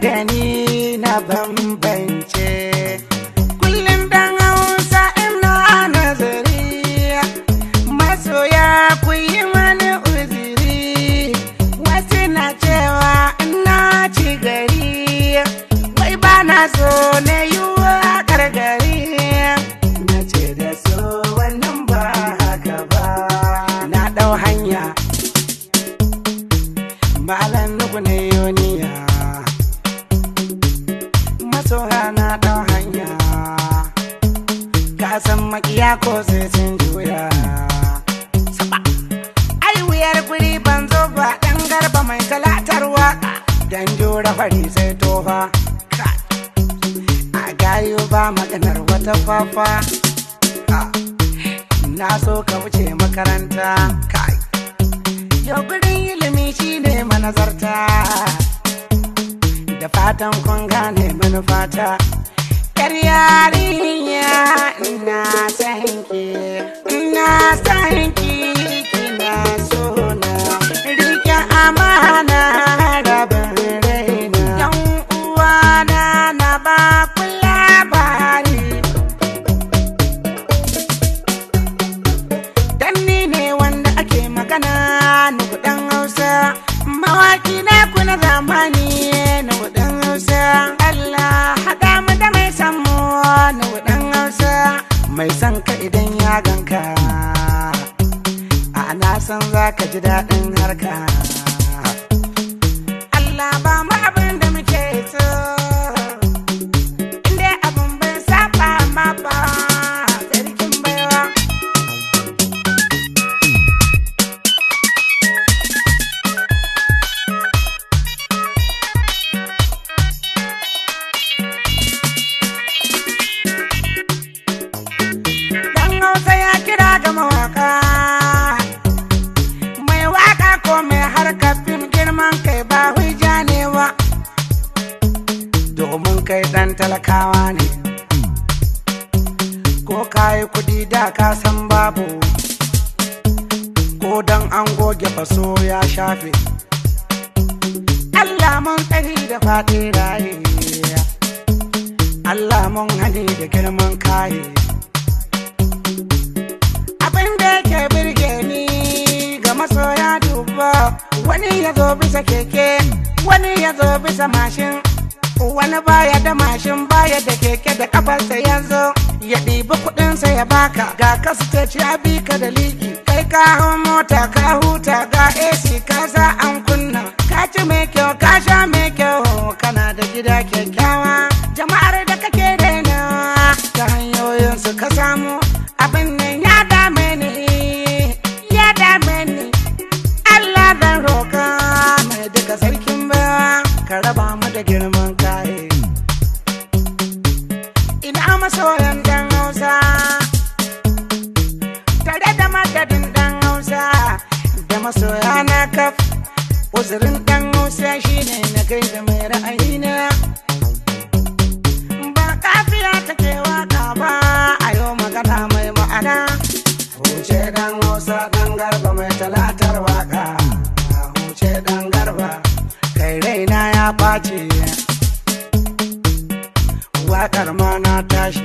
gani na bambance. Kullum dan Hausa ina nazari, masoya ku yi mani uziri. Wasu na cewa ina ci gari, wai ba na so na yi waƙar gari. Na ce da so wannan ba haka ba. Na ɗau hanya, malam nuku ne yoniya. Masoya na ɗau hanya, ka san makiya ko sai sun juya. Saba. Ai wuyar guri ban zo ba, ɗan garba mai talatar waƙa. Dan jura fari sai tofa. Kai. A gayu ba maganar wata fafa. Ha. Na so ka wuce makaranta. Kai. Yau gurin ilimi shine manazarta. Da fatan kun gane manufata. Yar yarinya ina san ki, ina san ki, kina so na. Rike amana rabin raina. Yan uwana na ba ku labari. Dan ni ne wanda ake magana nuku dan Hausa. Mawaki na ku na zamani nuku dan Hausa. Allah haɗa mu da mai san mu nuku dan Hausa. Mai san ka idan ya ganka, a na san za ka ji daɗin harka. Allah ba mu abin da muke so, inda abin bai saba ma ba, sarkin baiwa. Dan Hausa ya kira ga mawaka, mai waka ko mai harkar fim girman kai ba hujja ne ba, domin kai dan talakawa ne. Ko kayi kudi da ka san babu, ko dan an goge faso ya shafe. Allah mun tsari da faɗi raye, Allah mun hani da girman kaye. Abin da yake birge ni ga masoya duba, wani ya zo bisa keke, wani ya zo bisa mashin, wani baya da mashin baya da keke da kafarsa ya zo ya ɗibi kuɗinsa ya baka. Ga kasance ya bi ka da liki, kai ka hau mota ka huta, ga AC ka sa an kunna, ka ci mai kyau ka sha mai kyau, kana da gida kyakkyawa. Jama'ar da kake raina ta hanyoyinsu ka samu. Abin nan ya dame ni, ya dame ni. Allah zan roka mai duka sarkin baiwa, ka raba mu da girman kai. Ina masoyan dan Hausa, tare da madadin dan Hausa, da masoya na kaf. Uzurin dan Hausa shine na kai da mai ra'ayina. Ba kafiya take waka ba, a yau magana mai ma'ana. Huce dan Hausa dan garba mai talatar waka. Huce dan garba, kai raina ya ɓaci. Waƙar ma na tashi.